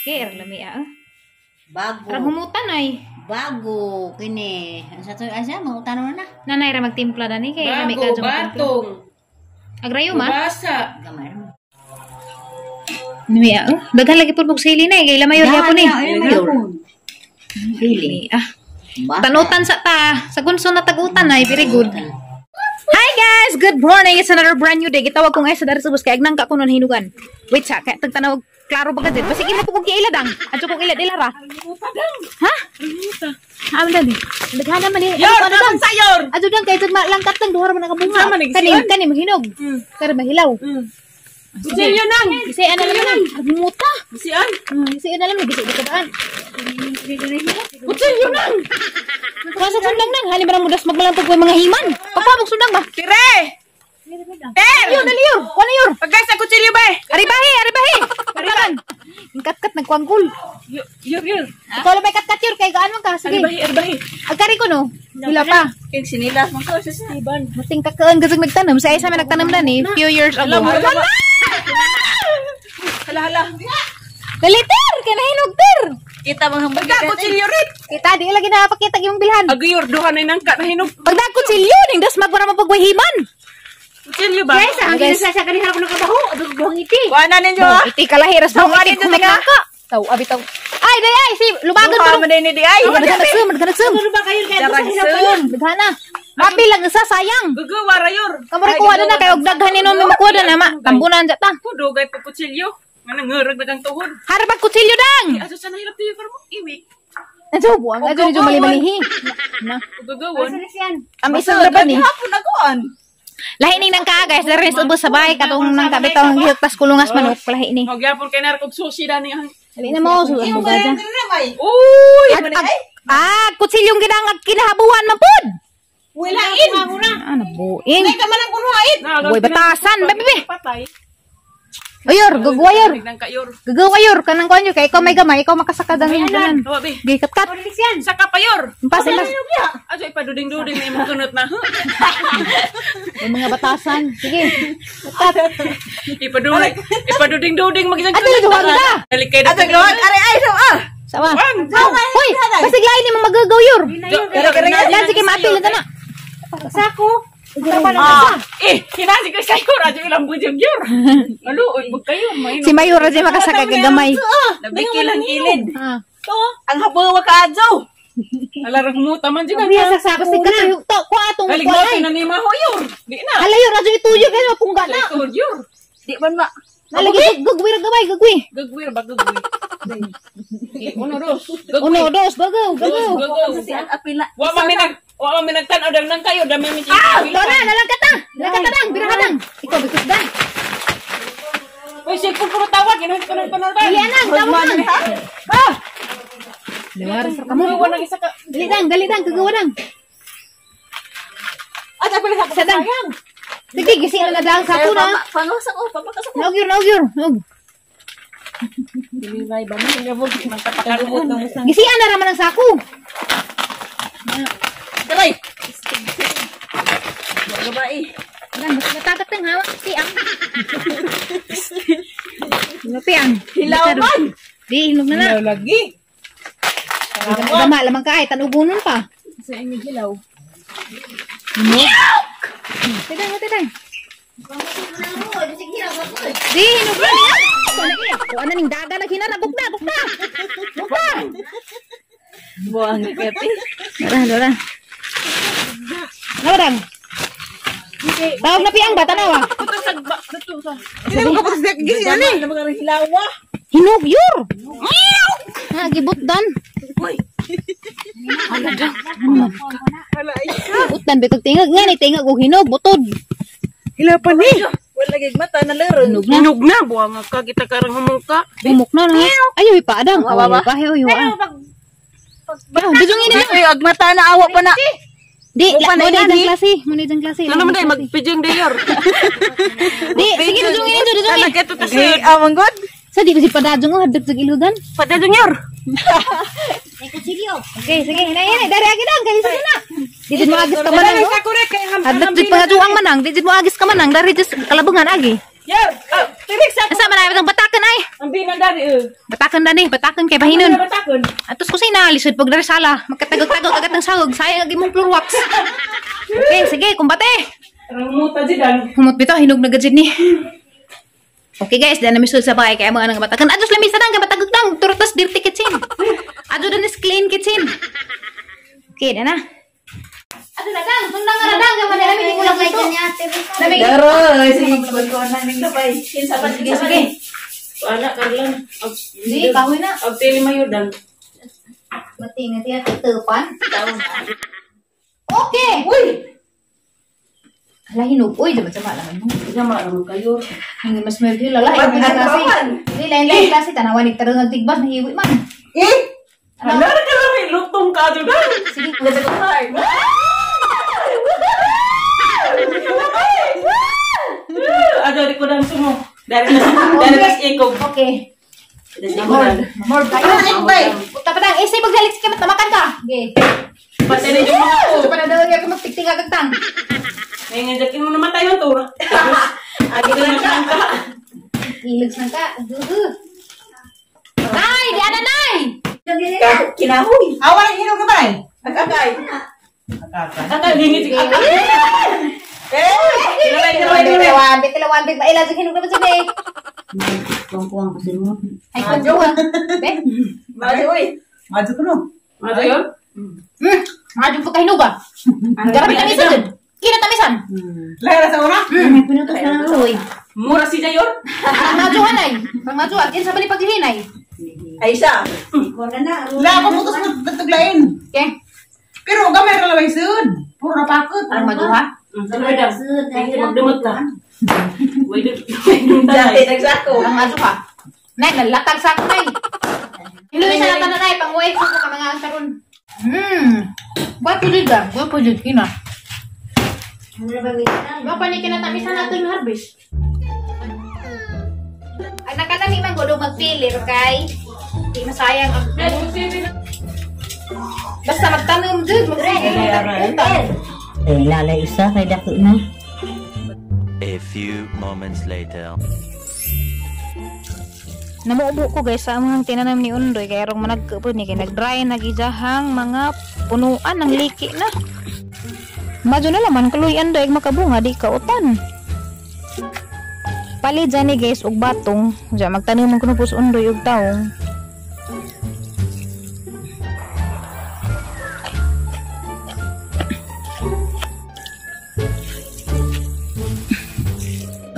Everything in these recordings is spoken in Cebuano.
Okay, lami ah. Bago. Arang humutan ay. Bago kini. Sa to asa mangutano na. Nanay ra magtimpla dani kay lami ka Bago, jud magtimpla. batong. Agrayo ma. Basa. Gamay ra. Nami ah. Oh. Daghan lagi pud mog sili na eh, kay lamayor gyapon ni. Mayor. Sili. Ah. Basa. Tanutan sa ta. Sa gunso na tagutan ay very good. Hi guys, good morning. It's another brand new day. Gitawag ko ngayon sa dari sa bus kay agnang ka kuno hinugan. Wait sa kay tagtanaw klaro ba gud. Basig imo po kog giilad ang. Adto kog ilad ilara. Ha? Amo dali. Daghan naman ni. Yor, Ano dang? sayor. Adto dang kay tag langkat lang duha ra man ang kabunga. Sama ni Kani gisian? kani mahinog. Kani mahilaw. Kutsilyo nang. Gisian na lang. Muta. Gisian. Gisian na lang gisi di ka daan. Kutsilyo nang. Kuha sa sundang nang hani barang mudas magmalampag ko mga himan. Pagpamog sundang ba? Tire. Ter. Yor, dali yor. Kuha na yor. Pagkay sa kutsilyo ba? Aribahi, aribahi. Aribahan. Yung katkat nagkuanggol. Yor, yor. Ikaw lang may katkat yor kay gaan man ka. Sige. Aribahi, aribahi. Agkari ko no. Wala pa. Kay sinilas man ko sa Steven. Mating kakaan gasag nagtanam. Sa isa may nagtanam na ni few years ago. Hala, hala. Hala, hala. Dali ter, kay nahinog ter. Kita bang hambog Pagka kutsilyo rit. Kita di lagi napakita yung bilhan. Agayor, duha na nangka na hinog. Pagdag kutsilyo ning dasmag para mapagwahiman. Kutsilyo ba? Guys, ang Guys, sa kanila ko nakabaho, adto buhang iti. Kuha na ninyo ah. Iti kalahiras na Tawagin iti dito nga. kumikaka. Taw abi taw. Ay, day ay si lubagan Duha pa. man din ni di ay. Daghan nagsum, daghan nagsum. Ano ba kayo kay Darag sa hilaw kayo? Daghan na. Mapi lang isa sayang. Gagawa rayor. Kamari kuha na na kay og daghan ni may makuha na na ma. Tambunan ja ta. Kudugay pa kutsilyo. Nga nangurag na kang tuhod. Harbag kutsilyo dang. Aso sa nahilap tayo mo. Iwi. Adyo buang adyo medyo mali-malihi. Na. Gagawon. Ang isang ra ba ni? Hapon agoan. Lahi ning nangka guys, dari sa ubos sa bahay katong nangka bitaw ang gihuktas kulungas manok lahi ni. Magyapon kay narkog sushi dani ang. Dali na mo so ang bugada. Uy! Ah, kutsilyong ginang kinahabuan man pud. Wilain! Ano buing? Ka man ang kunuhait. Boy batasan, bebe. Patay. Ayor, gagwayor. Nang kayor. Gagawayor kanang kuan kay ikaw may gamay, ikaw makasakad ang tanan. Tawa be. Gikat-kat. Saka payor. Impas impas. Aso ipaduding-duding na imong kunot na. Yung mga batasan. Sige. Kat. Ipaduding ipaduding-duding magisang Ato duha ka. Dali kay Ato gawag Are ay so ah. Sama. Hoy, basig lain ni mong magagaw-yor. Lan sige maapil na na. Sako. Ah, eh, hinasi ko sa yor, adyo ilang bujog yor. Alo, oy, bug kayo, may Si Mayor ra makasaka gamay. Nabikil ang kilid. Ah. Ang habaw ka adyo. Alarang muta man jud. Abiya sa sako Basig na. ka to, kuha atong Galing kuha mo ay. na ni maho yor. Di na. Hala yor, adyo ituyo kay mapungga na. Tor yor. Di man ma. Nalagi gugwi ra gamay, gugwi. Gagwir ba gagwir? Eh, uno dos. Gagwir. Uno, dos, gagaw, gagaw. Gagaw. Si ang apil na. Wa man minagtan-aw dang nang kayo dami mi Ah, to na, nalang ka ta. Nalang ka dang, biraha dang. Ikaw bikot dang. Uy, cellphone ko tawag, ginuhit ko ng panorban. Iya nang, tawag nang. Ah! Liwara sa kamo. Gawa nang isa ka. Dali dang, dali dang, gagawa dang. At apil sa Sa dang. Sige, gisi na dang sako na. Pangusak ko, pamakasak ko. Naog yor, naog yor, naog. Dinay ba mo ngabog magtapakalumot na mo. Gisian na raman ang sako. Daray. Babae. Dang, basta natagat ng hawak si ang. Lupi ang. Hilaw man. Di, hinog na na. Hilaw lagi. Dama, lamang ka ay, tanugunon pa. Sa inyo hilaw. Hinog. Tidang, tidang. Di, hinog na niya. Kuha na ning daga naghinara. Gugna, gugna. Gugna. Buang kete. Dara, dara. Nawarang. Tawag na piyang ba? Tanawa. Puto sa ba, puto sa. Hindi mo kapag gisi ani. Hilawa. Hinog, yur. Ha, gibutdan. Uy. Hala da. Butdan, bitog tingag. Nga ni tingag og hinog, butod. Hilaw pa ni. Wala gig mata na laro. Hinog na. Hinog na buwa nga ka kita karang humuka. Humok na na. Ayaw, ipaadang. Ayaw, pa, ayaw, ayaw. Ah, dujong ini na. Ay, ag mata na awa pa na. Di, Mo pa mo na na ini. dang klase. Mo na dang klase. Ano man day magpijing dayor. Di, sige, dujong ini, dujong ini. Anak ito ta Okay, sa amang god. Sa di si padajong oh, hadlok sa ilugan. padadong yor. Okay, sige, hinay, hinay. Dari agi dang, kay sa na. Di jud mo agis ka manang. Sa kore kay ham. Hadlok jud pangajuang manang, di jud mo agis ka manang, dari jud kalabangan agi. Yor. Asa man ay batakan ay. Ang binan dari eh. Batakan dani, batakan kay bahinon. Batakan. Atos ko say na lisod pag dari sala, magkatagog-tagog agad ng sahog, sayang ang imong floor wax. Okay, sige, kumbate. Rumuta jidan. Humot bitaw hinog na gajid ni. Okay guys, dahil namisod sa bahay kaya mga nang batakan. Ados lamisa nang batagog nang turtas dirty kitchen. Ado dan is clean kitchen. Okay, na na. Ado na dang, sundang nga dang gamay na mi ko lang ito. Nami. Daro, sige ko na ning sabay. Kinsa pa Sige, sige. Wala karlan. Di kahoy na. Og tili mayo dang. Mati nga tiya tupan. Okay. Uy. Ala hinog uy, dapat sama lang mo. Sama lang kayo. Hindi mas may lala ay klase. Di lain-lain klase tanawan ni tarong agtigbas nahiwi man. Eh. Ala ra ka lang lutong ka jud. Sige, Ajo di ko dan sumo. Dari dari ikog. Okay. More kayo. Puta pa dang, isay maghalik sa kamat makan ka. Okay. Patay na yung mga ko. Sa panadaw niya ka magtigting agtang. Ngayon nga, mo naman tayo to. Agi na lang ka. Ilags na ka. Nay, di ana nay. Kinahoy. Awan ang hinog naman ay. Agagay. Agagay hingit. Eh, Tilawan, tilawan, big maila sa hinog naman sa be. Kuang-kuang kasi mo. Ay, kuang. Be. Maju oy. Maju ko no. Maju yun? Maju po kahinog ah. Grabe tamisan dun. Kinatamisan. Lahira sa una? May pinutos na lang uy. Mura si Jayor. Ang majuhan ay. Ang majuhan. Kinsa ba ni paghihinay? Ay isa. La ako putos na tuglain. Okay. Pero gamay ra laway sud. Puro na pakot. Ang majuha. Magdumot ka. Dati nagsako. Ang majuha. Nay, nalatag sa ako nay. Iluwi sa lata na nay. Panguwi ko ka mga ang karon. Gwapo jud ka. Gwapo jud kina. Gwapo ni kinatamisan natin yung harvest. Ang nakanami man gudong magpili kay di masayang ang basta magtanom jud magsige. Eh lalay isa kay dako na. A few moments later. Namuubo ko guys sa among tinanam ni Undoy kay arong managkapod ni kay nagdry nagijahang mga punuan ng liki na. Madyo na laman kaluy anday makabunga di kautan. Palit dyan ni guys og batong, diyan magtanim man kuno pus Undoy og taong.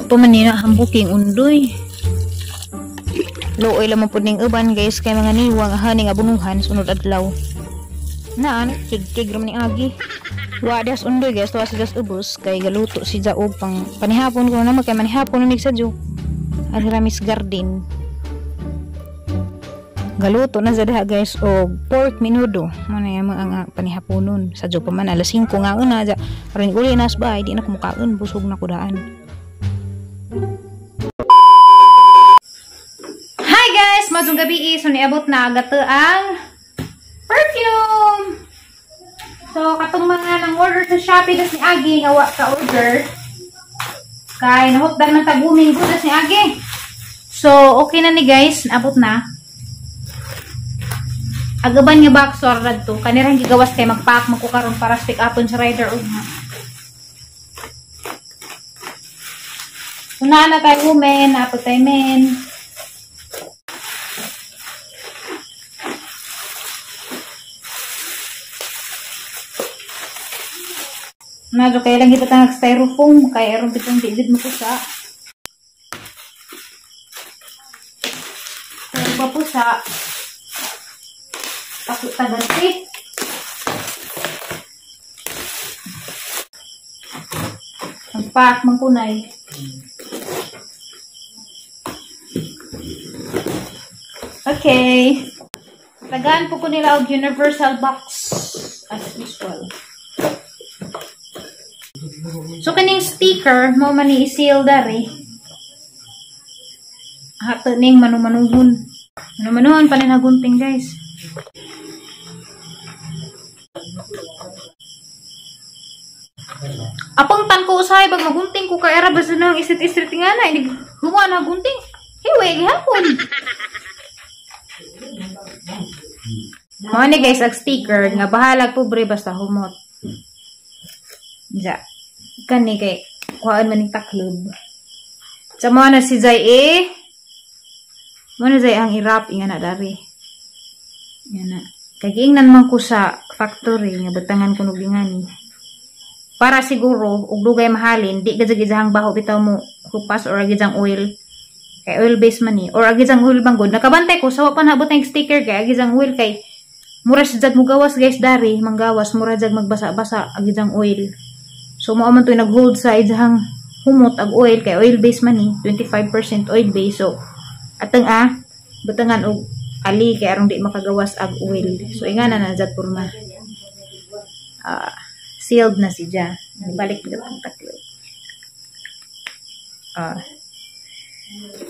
Pamanina hambuking Undoy. Luoy lamang pud ning uban guys kay mga niwang haning abunuhan sunod adlaw. Naan kigkig ra man ning agi. Wa das Undoy guys, tuwa si das ubos kay galuto si Jaog pang panihapon ko naman kay manihapon nig sa Ju. Ariramis Garden. Galuto na sa guys og pork menudo. Mo na yung mga panihaponon sa Ju pa man alas 5 nga una ja. Aron uli nas ba di na kumukaon busog na kudaan. Hi guys, madung gabi so niabot na gato ang perfume. So katong mga nang order sa Shopee das ni Agi nga wa ka order kay nahutdan man taguming ko das ni Agi. So okay na ni guys, naabot na. Agaban nga box or radto kanirang gigawas kay magpack man ko karon para pick upon sa rider ugma. Una na tayo women, naabot tayo men. Medyo kaya lang kita tang styrofoam kaya aron bitong di mo pusa. Pero pa pusa. Pasok ta dati. Magpack man kunay. Okay. Tagaan po ko nila og universal box as usual. So kaning sticker mo man ni i-seal dari. Hato ning manumanuhon. Manumanuhon pa nin hagunting guys. Apang tan ko usahay bag magunting ko kay era basta nang isrit-isrit nga na inig huwa na gunting. Hiwe gihapon. Mao ni guys ang sticker nga bahalag pobre basta humot. Ja. Kani kay kuhaan man ning taklob. Sa mo na si Zay eh. Mo na Zay ang i-wrap nga na dari. Nga na. Kay giingnan man ko sa factory nga butangan ko og ingani. Para siguro og dugay mahalin di gid gidahang baho bitaw mo hupas or agidang oil. Kay oil base man ni or agidang oil bang gud. Nakabantay ko sa wa pa naabot ang sticker kay agidang oil kay mura sa jag mugawas guys dari manggawas mura jag magbasa-basa agidang oil. So mao man to'y nag-hold sa idahang humot ag oil kay oil base man ni 25% oil base. So atang butangan og ali kay aron di makagawas ag oil. So ingana na jag porma. Sealed na siya. Ibalik na itong taklo.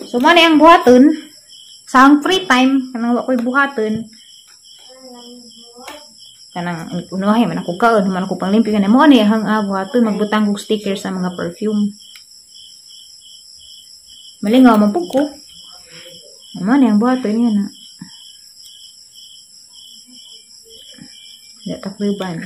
So mo ni ang buhaton sa ang free time kanang wa koy buhaton kanang unahay man ako kaon man ako panglimpyo kanang mo ni ang buhaton magbutang og sticker sa mga perfume. Malingaw man pud ko. Mo ni ang buhaton niya na. Di takluban.